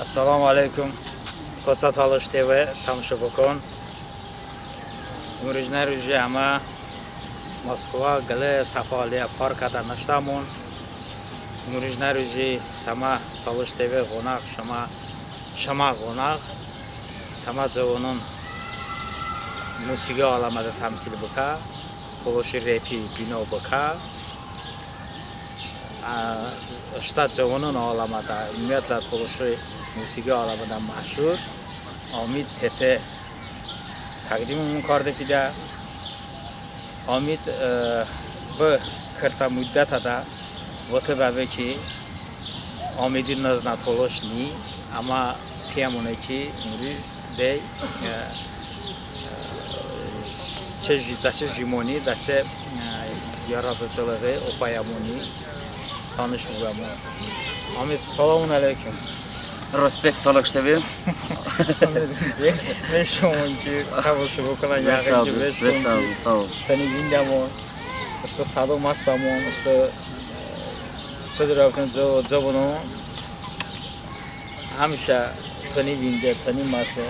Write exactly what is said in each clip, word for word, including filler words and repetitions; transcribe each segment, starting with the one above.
Əssəlomu əleykum. Xosə Tolış TV təmşo bıkon. Imrujnə ruji əmə Moskva qılə səfaliyə parkədə nıştəmon. Imrujnə ruji çəmə Tolış TV ğonəğ şımə, şımə ğonəğ çəmə cıvonon musiqi aləmədə təmsil bıkə, tolışi repi bino bıkə. Ə, ıştə cıvonon aləmədə, ümumiyyətlə tolışi musiqi aləmədə məşhur Amid Tete təqdimımon karde pidə. Amid, ə, bı kırtə muddətədə vote bəbe ki, Amidi nıznə tolış ni, əmma piyəmone ki, ımruj de, ə, çı ji-, də çı jimoni, də çı, ə, yaradıcılığı ofəyəmoni tanış bıbəmon. Amid, səlomun əleykum. Respekt, Tolış TV. Ve-, veşomon ki, təmşo bıkənən, yəğın ki, veşomon ki, sağ ol. Tıni vindəmon, ıştə sədo məstəmon, ıştə, ə, çı cürə bıkən, cı-, cıvonon həmişə tıni vinde, tıni məste,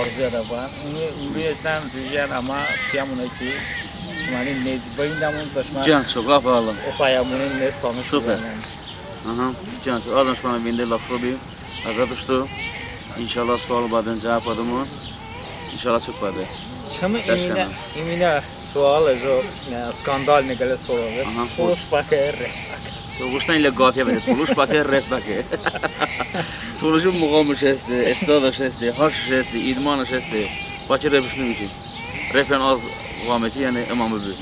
orzuədə bən. Imi, imi ıştən rujiyən əmə piyəmone ki, şıməni nez bıvindəmon, bə şımə, cən çok, lap əla, ofəyəmoni, nez tanış bıbəmon. Super. Aha, cən çok. Azən şıməni vinde, lap şobi. Əzə doşto. İnşallah sual bədən cəvob bədəmon. İnşallah çok bəbe. Çımı iminə, iminə sual, əzo, ə, skandalnə qılə sual. Aha, tolış bəke, rep bəke. Tolışon ilə qəpiyə bıdə, tolış bəke, rep bəke. Tolışon muğamış heste, estradış heste, haşış heste, idmanış heste. Bə çi repış nıbıbi ki? Repən az ğame ki, yəni ımən bıbu.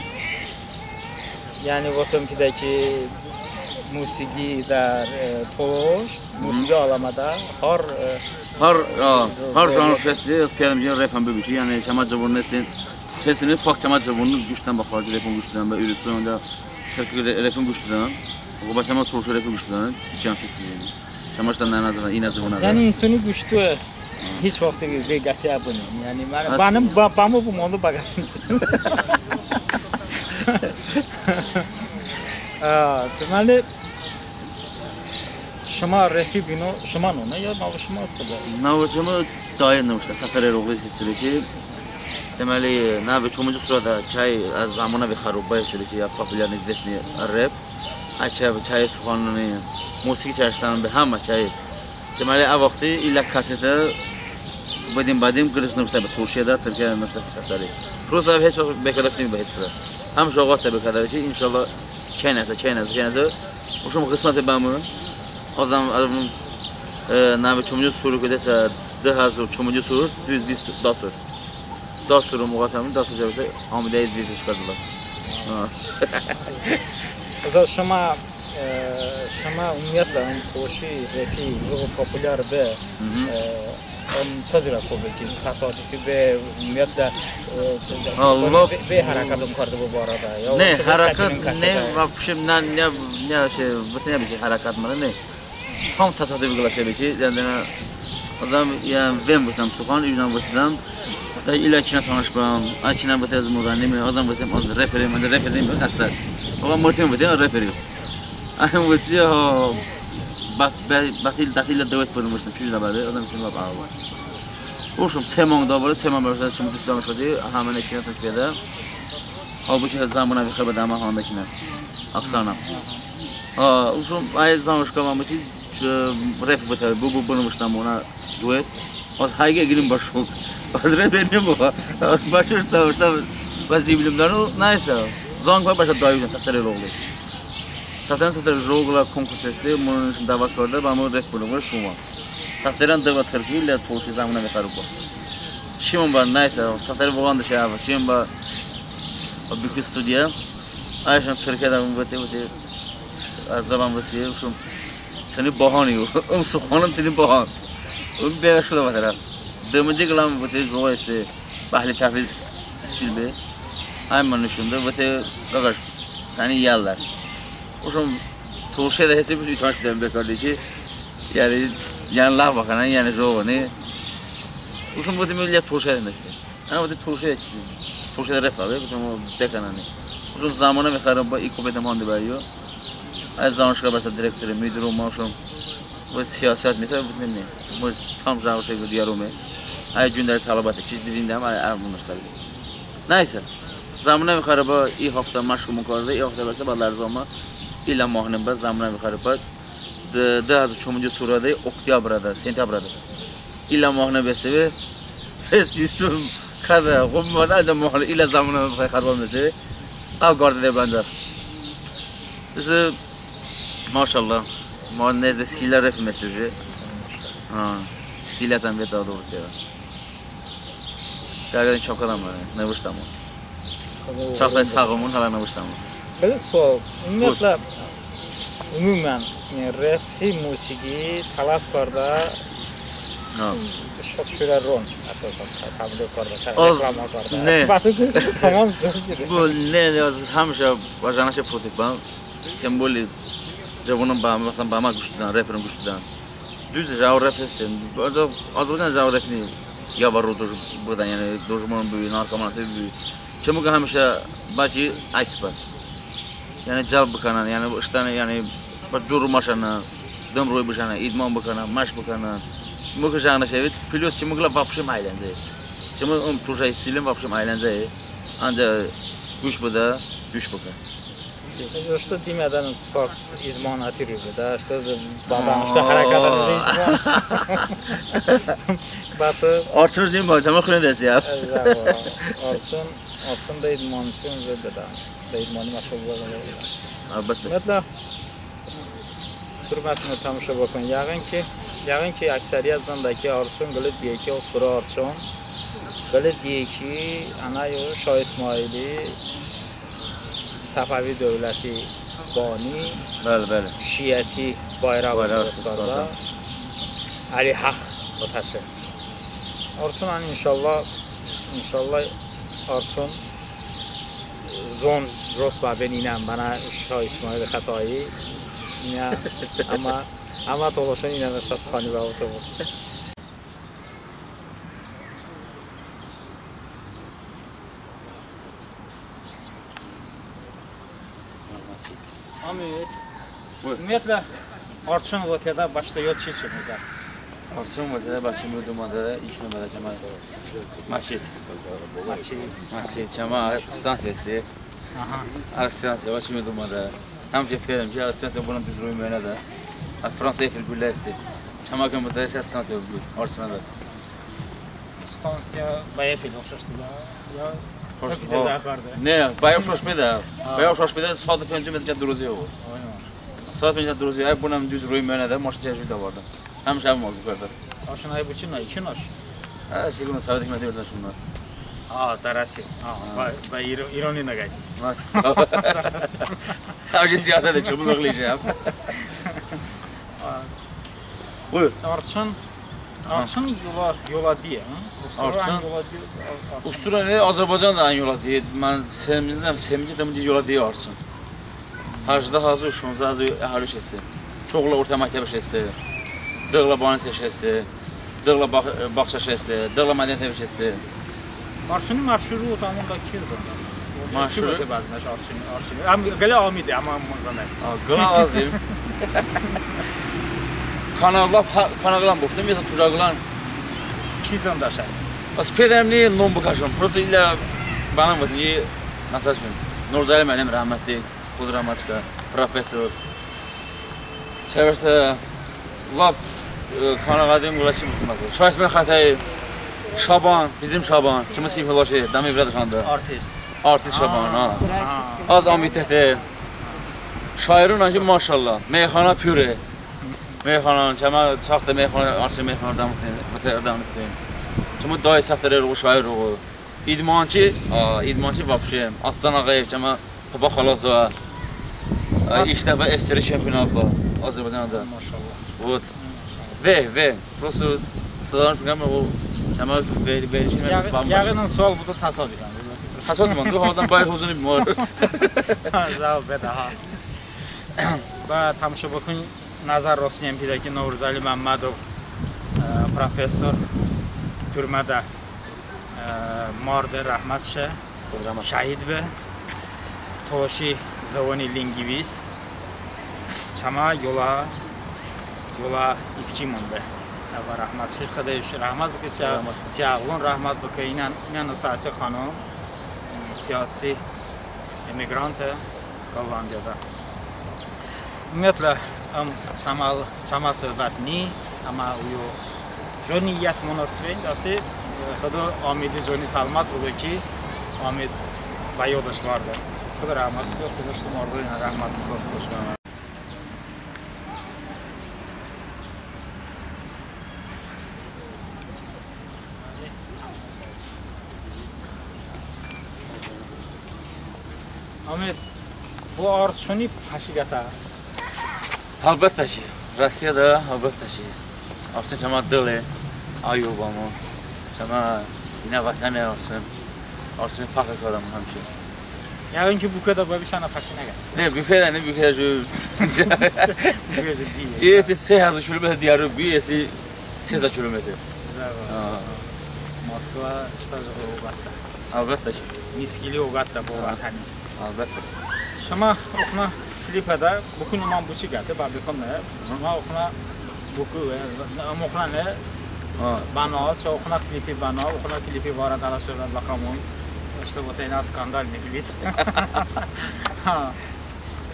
Yəni votım ki, də ki, musiqi də, ə, tolış, musiqi aləmədə har, ə, har, ə, har janr heste, az piyədəm ki, repən bıbu ki, yəni çəmə cıvonə hestin, hestin, fakt çəmə cıvonə quşdən bə xarici repon quşdən bə, uruson də, tırki re-, repon quşdən, o bə çəmə tolış repon quşdən, cən çok, yəni. Çəmə ıştən nənə zıvon, inə zıvonədə. Yəni insoni quştu hiç vaxti be qəti əbıni. Yəni mənim, bənim bə-, bəmı bı malı bə qəti. Ə, deməli, şımə repi bino, şımə nonə, ya nəvə şımə heste bə? Nəvə çəmə dayə nıvıştə, Səftər Eroğlu heste ki, deməli, nəvə çomıncu surədə çəy, ə, zəmonə ve xəro bə heste ki, ya populyarnə, izvestnə rep. Ə çəy, çəy suxanoni, musiqi çəy ıştən be, həmə çəy. Deməli, ə vaxti ilə kasetə bıdim-bıdim qırış nıvıştə bə, tolışiədə, tırkiyədə nıvıştə bə Səftəri. Prosto heç vaxt bekədə nıbə heç bırə. Həmişə oqəte bekədə ki, inşallah, çəynəsə, çəynəsə, çəynəsə. Uşum ğısmətə bəmı, azən, ə, nəvə çomıncu suri kədəsə, dı həzo çomıncu sur, düz vist, da sur. Da surum oqətəmon, da sur cəvəsə, Amidə izvestnə şıkərdələ. Əzə şımə, ə, şımə ümumiyyətlə ım tolışi repi jıqo populyar be, ə, ım çı cürə ko be ki, təsadüfi be, ümumiyyətlə, ə, Allah, be, be hərəkət ım karde bı barədə. Ne, hərəkət, ne, вообще, nə, nə, nə, şey, votə nıbim ki, hərəkət mıni, ne. Tam təsadüfi qılə şey be ki, yəni, yəni, azən, yəni, vem votəm suxan, ijən votedəm, da ilə kinə tanış bəm, ə kinə vote az muğənnimim, azən votem az reperim, indi reper nıbim, xəstə. Oqə mırtim vote reperim. Ən votə, ha, bət-, bə-, bətil, dətil də dıvot bırmıştım, çücü də bəbe, azən votem bə, bə. Uşum se manq da vırə, se manq bəbe, çımı dustəmış votə, həmənə kinə tanış bedə. Halbuki zəmonə ve xəbə dəmə handə kinə. Oksana. Ha, uşum, əy zanışka votəm ki, rep votə, bı, bı, bınımıştəm ona duet. Az həqiqətən bə şok. Az repernim bə. Az başa ıştə, ıştə, bə ziblimdən, nəysə. Zanq bə bəşə dayıcən, Səftər Eroğlu. Səftər, Səftər Eroğlu konkurs heste, mıni dəvət kardə, bəmı rep bınımış, bıvon. Səftərən dıvə tırki, ilə tolışi zəmonə ve xəro bə. Şimon bə, nəysə, Səftəri vığandışe əvə, şimon bə, bə Bükü studiya. Ayşəm tırkiyədə vote, vote. Az zıvon votə, uşum, tıni bahani, ım suxanım tıni bahan. Im bəvə şodə votərəm. Dıminci qıləm vote, jıqo heste, bəhli-təhvil stil be. Əy mı nışon de, vote, qaqaş, səni yəllər. Uşum, tolışiədə heste, utanç bıdəm bekarde ki, yəni, yəni ləğv bıkənən, yəni jıqo ni. Uşum, vote, milli tolışiədə heste. Hə, vote, tolışiədə ki, tolışiədə rep be, vote, o dekənəni. Uşum, zəmonə ve xəro bə, i kupetəm hande bə, yo. Əy zanışka bəştə direktori, müdiri, mı uşum. Bı siyasət, məsələn, bı ne? Bı tam jəğışe qıdiyərume. Ay gündəli tələbətə, çiç divindəm, ay, ay bunışdəli. Nəysə, zəmonəvi xəriba i haftə məşğumon kardə, i haftə bəsə bə lərzomə, ilə mahne bə zəmonəvi xəriba, dı, dı həzo çəmənci surədə, oktyabrədə, sentyabrədə. İlə mahne besebe, fest düstım, kədə, ğum var, əncə mahne, ilə zəmonə xərbə besebe. Əv qardə de bəncə. Bizə, maşallah, ma nezbe silə rep mesuje. Ha, silə sən ve daha doğrusu ya. Qəqədən çokədən var, nıvıştəmon. Çəxtə sağımon, hələ nıvıştəmon. Belə sual. Ümumiyyətlə, umumən, yəni, repi musiqi tələb kardə, ha, şad şurə ron əsasən tə-, təbliğ kardə, tə-, az reklama kardə. Ne. Tamam, çok güzel. Bu ne, az həmişə bə jənəşe protiv bəm. Temboli cəvonon bə, məsələn, bə mə quş doydən, reperon quş doydən. Düz, jəqo rep heste. Azərbaycan jəqo rep ni. Ya var o doj-, bıdən, yəni dojmon bu, narkoman bu. Çımı ki həmişə bəlkə əks bə. Yəni cəlb bıkənən, yəni ıştən, yəni bə curu məşənən, dım roy bışənən, idman bıkənən, məşq bıkənən. Mı ki jəqo nışe, plus çımı ki lə vəbşe məyləncəye. Çımı ım tujə silim vəbşe məyləncəye. Ancəx quş bıdə, quş bıkə. Iştə dimədən sport idmanəti rubedə, ıştə bədənıştə hərəkətən idman. Bəs Orçun nim bə, çəmə xunədə siyə. Orçun, Orçun da idmançi rubedə. Da idmani məşğul bıdə. Əlbəttə. Ümumiyyətlə, hörmətli tamaşaçılar, yəqin ki, yəqin ki, əksəriyyət zındə ki, Orçun qılə diye ki, Osturə Orçun qılə diye ki, ənə yo Şah İsmaili Səfəvi dövləti bani, bəli, bəli, şiəti bayrəğ sparda. Əli Haq otəşe. Orçun, ən inşallah, inşallah Orçun zon rost bəbe, inən bənə Şah İsmail Xətai. İnə, əmə, əmə tolışon inən səs xani bə oto. Amid. Buyur. Ümumiyyətlə, Orçun votedə bəştə yod çiç omedə? Orçun votedə bəştə yod omedə, ilk növbədə çəmə məşğul. Məşğul. Məşğul. Çəmə stansiya heste. Aha. Ə stansiya bəştə yod omedə. Həmişə piyədəm ki, ə stansiya bınəm düz roy meyonədə. Ə Fransa Eyfel qüllə heste. Çəmə kəm bıdə, ə stansiya bı, Orçunədə. Stansiya bə Eyfel oxşaşdı da, ya? Xoş, tək də o zəxardı. Ne, bə oxşaş bedə. Ha. Bə oxşaş bedə, sadə penc metr dırozə o. Aynen. Sadə penc metr dırozə, əy bınəm düz roy meyonədə, maşın çəy jüdə vardı. Həmişə əv mazı kardə. Aşın ay bıçın ay, iki naş. Hə, şey, bunun Sovet hükümeti verdi şunlar. Ha, dərəsi. Ha, ha. Bə, bə İro-, İroni nəqəti. Bak. Əvcə siyasət de, çımı lıqlı şey yap. Ha. Buyur. Orçun, ha, Orçun yola, yola diye, hı? Orçun. Usturə yola diye, Or-, Orçun. Usturə ne, Azərbaycanədə ən yola diye. Mən sevinirəm, sevinirəm, yola diye Orçun. Hajdə həzo, şonzə həzo əhaliş heste. Çoxlə ortə məktəbiş heste. Dıqlə banisiş heste. Dıqlə bağ-, bağçaş heste. Dıqlə mədəniyyət eviş heste. Orçuni məşhuru otəmon da ki zındə? Məşhuru? Ki vote bəzneş Orçuni, Orçuni. Əm qılə Amide, əmə mı zındə. Ha, qılə azim. Kanalda, ha, kanaldan bıvotım, yoxsa tujə qılən? Ki zındəşə? Bəs piyədəm ni nom bıkəşəm. Prosto ilə bənəm vote, məsəl üçün, Novruzəli müəllim rəhmətli. Xud rəhmət ka, professor. Çəvəştə lap, e, kanə qədim qılə kim tutmaq. Şah İsmail Xətai, Şaban, bizim Şaban, kimi sinfi laşe, dəmi vrədə şandə. Artist. Artist Şaban, ha. Az Amitəte. Şairon ki, maşallah. Meyxana pure. Meyxana, çəmə çaxtə meyxana, arşe meyxana dəmısin. Kimi dayı səxtəre ruğu, şair ruğu. İdmançi, a, idmançi вообще. Aslan Ağayev, çəmə papa xalas və, a, ilk dəfə S S R çempionat bə Azərbaycanədə. Maşallah. Вот. Ve, ve. Prosto sıradan fikirəm o, çəmə ve, ve, yəğin sual bu da təsadüfən. Təsadüfən, bu hazdan bay hozun bir. Sağ ol, bə daha. Bə tamaşaçıon nəzər rosniyəm pidə ki, Novruzəli Məmmədov, e, professor, türmədə e, marde, rəhmət şe, şəhid be, tolışi zıvoni linqvist. Çəmə yolə Vılə itki mındə. Əvvəl rəhmət ki, Xıdo rəhmət bıkə, çı, çı əğılon rəhmət bıkə. İnən, inən ısə çı xanım, e, siyasi emiqrantə Qırlandiyada. Ümumiyyətlə, ım çəmə, çəmə söhbət ni, əmə əyo co niyyət mı nıstı, bəs, e, Xıdo Amedi coni səlmət bıkə ki, Amed bə yodış vardə. Xıdo rəhmət bıkə, Xıdo şımə mardon rəhmət bıkə. Amed, bo ar çoni paşi qətə? Əlbəttə ki, Rossiyada əlbəttə ki. Əvəşin çəmə dıle, əyo bəmı. Çəmə inə vətəni əvəşin. Əvəşin fəxr kardəm həmişə. Yəni ki, bu qədər bəbi sənə paşi nəqə? Ne, bu qədər, ne, bu qədər. Bu qədər diye. Esi se həzo kilometr diyəro, bu esi se həzo kilometr. Bravo. Ha. Moskva ıştə jıqo oqətdə. Əlbəttə ki. Niskili oqətdə bo vətəni. Əlbəttə. Şımə oxonə klipədə bıkın, ımən boçi qəte, bə bıkın ne. Şımə oxonə bıkın, e, ım oxonə ne. Ha. Bənav, çı oxonə klipi bənav, oxonə klipi barədə hələ söhbət bıkəmon. Iştə voteynə skandalni klip. Ha.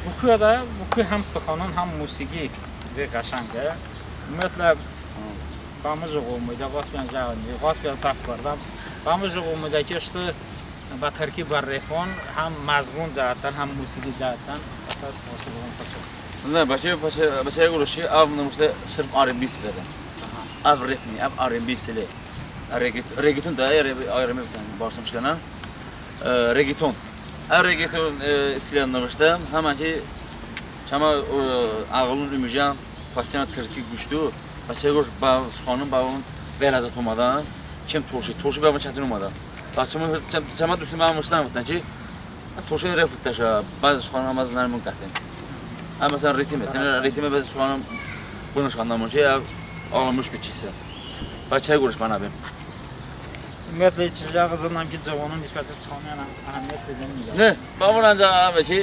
Bıkıədə, bıkı həm sıxanon, həm musiqi ve qəşənqe. Ümumiyyətlə, bəmı jıqo omeydə, ğaspiyən jıqo, ğaspiyən səhv kardəm. Bəmı jıqo omeydə ki, ıştı bə tırki bə repon həm məzmun cəhətdən, həm musiqi cəhətdən əsər hasil olunsa çok. Ne, bəçəy, bəçəy, bəçəy qoroş ki, əv nıvıştə sırf R and B stilədə. Aha. Əv rep ni, əv R and B stilə. Reqet-, reqeton da, R and B, R and B, bağışlamış kənən. E, reqeton. Əv reqeton, e, stilədə nıvıştəm. Həmən ki, çəmə, e, əğılon umujən, pasiyon tırki quşdu. Bəçəy qoroş bə sıxanon bəvon bə ləzzət omədən. Çım toşi, toşi bəvon çətin omədən. Bə çımı, çəm-, çəmə duston bəvon votdən, votdən ki, toşi rep votdəşə, bəzi sıxanon əmə zınəmon qəten. Əmə məsələn ritme, sən ritme bəzi sıxanon bınışandəmon ki, əv alınmış bir çisə. Bəçəy qoroş bənə bim. Ümumiyyətlə, heç jıqo zınəm ki, cəvonon nisbəti sıxanonən əhəmiyyət bedənin. Ne, bəvon əncəx əve ki,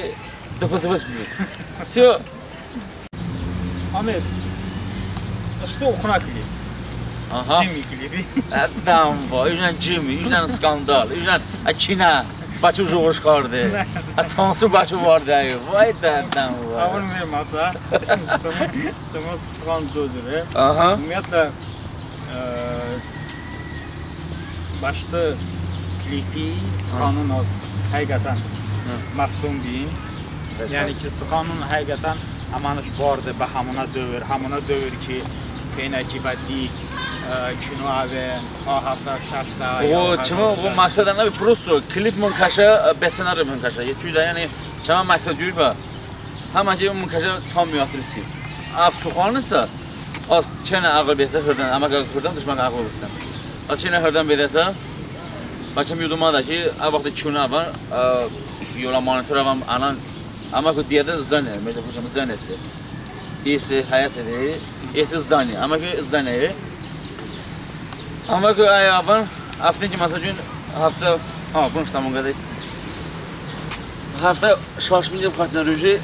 dıpısıpıs bıbu. Всё. Amed, ıştı oxonə klip. Aha. Cimi klipi. Ə, dəm va, ujən cimi, ujən skandal, ujən, ə, kinə, bəçəy jıqo oşkarde. Ə, tansu bəçəy varde, əyo. Vay dədə, vay. Əvon verməsə. Çəmə, çəmə sıxan co cure. Aha. Ümumiyyətlə, e, bəştı klipi sıxanon az həqiqətən məftun bim. Yəni ki, sıxanon həqiqətən əmənış barde bə həmonə dövr, həmonə dövr ki, peynəki bə di, e, kino əve, ha, haftə, şəştə. O, çımı, o məqsəd nə, prosto klipmon kəşə, e, bə ssenariyomon kəşə. Ye çuydə, yəni, çəmə məqsəd cur bə. Həmən ki, ımon kəşə tam müasir si. Əv sıxanonsə, az çəynə əğıl bedəsə hırdən, əmə ki hırdən, dışmə ki əğıl bedədən. Az çəynə hırdən bedəsə, bəçəy yodədə ki, ə vaxti kino əvən, ə, yolə monitor əvən, ənən, əmə ki diyədə zıne, между прочим, zıne se. Ese həyətədə, ese zıne, əmə ki zıne. Əmə ki əy əvən, hafte ki, məsəl üçün, haftə, ha, bınıştəmon qədə. Haftə şaşminci xətinə ruji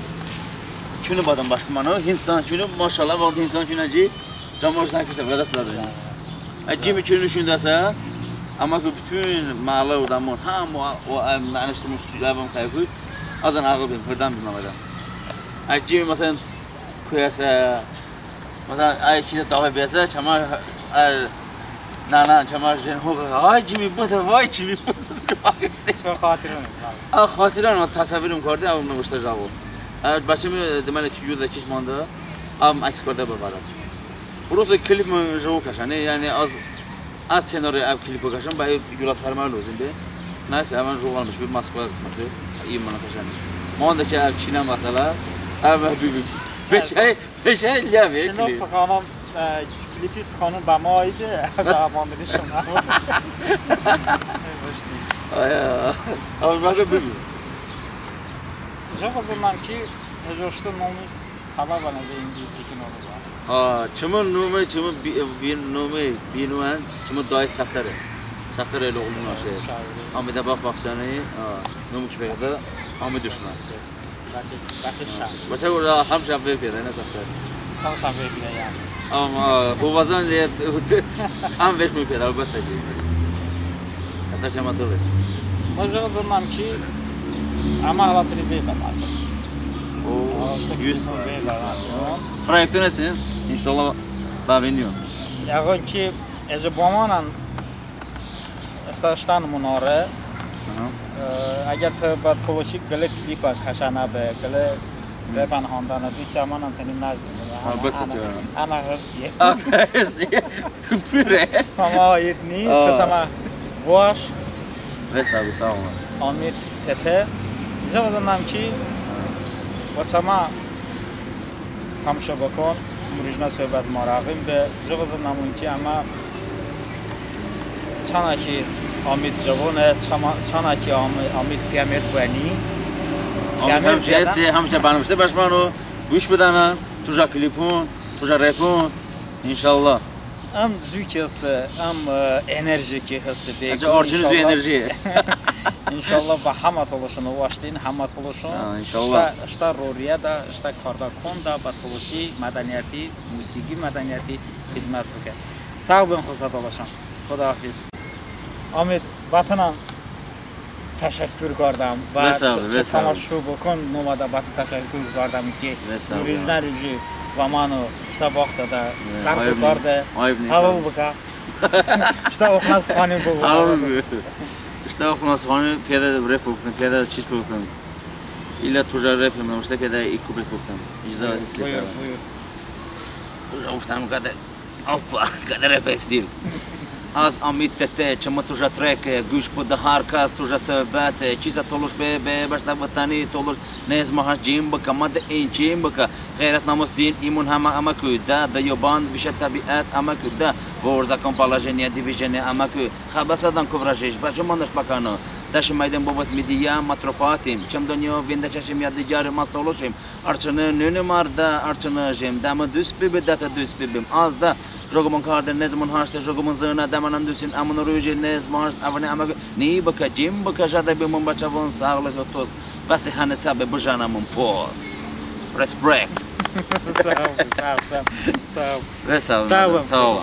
kino bədən bəştəmon, hindistan kino, maşallah, vaxti hindistan kino ki, cəmaət sən ki, ləzzət dare. Ə, cimi kino şindəsə, əmə ki bütün məhəllə odəmon, həmə o, o, ə, nıştəmon, suyəvon kəyku, əzən əğıl bim, hırdən bim əvədə. Ə, cimi, məsələn, kuyəsə, məsələn, əy kisə dəvə besə, çəmə, ə, nənən, çəmə jen ho, ay cimi bıdə, vay cimi bıdə. Çəmə xatirən. Ə, xatirən, təsəvvürım karde, əv nıvıştə jıqo. Ə, bəçəmi, deməli, ki, yodə kiş mandə, əv əks kardə bıvərəm. Burası klipmon jıqo kəşəni, yəni az, az ssenari əv klipi kəşəm, bəy yolə sərmayə lozimdi. Nəysə, əvən jıqo qalmış, bir Moskva qısməti, imana kəşəni. Mandə ki, əv kinə məsələ, əv bir, bir, beşə, Beşə ləve. Şıno sıxanon, ə, klipi sıxanon bə mı aide, bə mandırişon. Aya. Əv bəştı bıbu. Jıqo zınəm ki, ıştı nomi səbəbən əve ingilis kino bıbu. Ha, çımı nomi, çımı bi-, bi-, nomi binoən, çımı day Səftəre. Səftəre Eloğlunun aşe. Şairi. Amedabad bağçəni, ha, nomış beqədə, Amed duşmən. Bəçəy, bəçəy şə. Bəçəy ora həmişə vey piyədə, nə səxtə. Tanışam verdiyə yəni. Amma hovazan deyə ən veş mümkün, əlbəttə ki. Çatışa mə dılış. Mı jıqo zınəm ki, əmə həlatını bebəm əsıl. O, yüz faiz. Bebəm əsıl. Proyektın əsin, inşallah, bəviniyon. Yəğın ki, əcə bəmənən Esta ıştən munare. Aha. Ə, əgər tı bə tolışi qılə klipə kəşənəbe, qılə repən handənəbe, çəmənən təni nəzdəbe. Əlbəttə ki. Ənə hıstiye. Ənə hıstiye. Püre. Tamam, aid ni, tı çəmə boş. Ve sağ ol, sağ ol. Amit Tete. Jıqo zınəm ki, və çəmə Tamşo bıkən, ımrujnə sohbət marağin be. Jıqo zınəmon ki, əmə çanə ki Amit cıvone, çanə ki Amit, Amit piyəmerd bəni. Amit həmişə, həmişə bənəvıştə bəşməno, quş bıdənən, tojə klipon, tojə repon, inşallah. Im zu ki heste, ım, e, enerji ki heste, be. Arçın zu enerji. İnşallah bə həmə tolışon ovaştin, həmə tolışon. Ha, inşallah. Iştə, ıştə roriyədə, ıştə kardə kondə bə tolışi mədəniyəti, musiqi mədəniyəti xıdmət bıkə. Sağ bıbən xosə tolışon. Xudahafiz. Amit, bə tınən təşəkkur kardəm. Bə çı tamaşo bıkən nomədə bə tı təşəkkur kardəm ki, ımrujnə ruji və mıno ıştə vaxtədə sərxo kardə. Həvol bıkə. Iştə oxonə sıxani bıbu. Həvol bıbu. Iştə oxonə sıxani, piyədə rep bıvotım, piyədə çiç bıvotım. İlə tojə rep bıvotım, ıştə piyədə i kuplet bıvotım. İcza istəyəsən. Buyur, buyur. Tojə bıvotım, qədə Oppa, qədərə pestil. Az Amit Tete, çımı tojə treke, quş bıdə har kəs tojə sohbəte, çisə tolış be, be bəştə vıtəni tolış, nezmə haş cin bıkə, mədə inçin bıkə, ğeyrət, namus, din, imon həmə əməku, də, də yoban, vişə təbiət əməku, də, vor zəkon, polojeniyədə, vijeniyə əməku, xəbəsədən kovrəjiş, bə cəmanış bəkəno, dəşi məydon bıbut midiyə, mə tropatim, çım dınyo vində çəşim, yadiqari, mə tolışim, Arçını nıni mardə, arçını jim, dəmı dust bıbi, dətı dust bıbim. Azdə jıqomon kardə, nezmon haştə, jıqomon zınə, dəmənən dustin, əmon ruji, nezmon haşt, əvoni əmə ni bıkə, cim bıkə, jədə bımon bə çəvon, sağlıq, tost. Bəsi həni səbe bıjənəmon post. Respect. Sağ ol, sağ ol, sağ ol. Sağ ol. Sağ ol.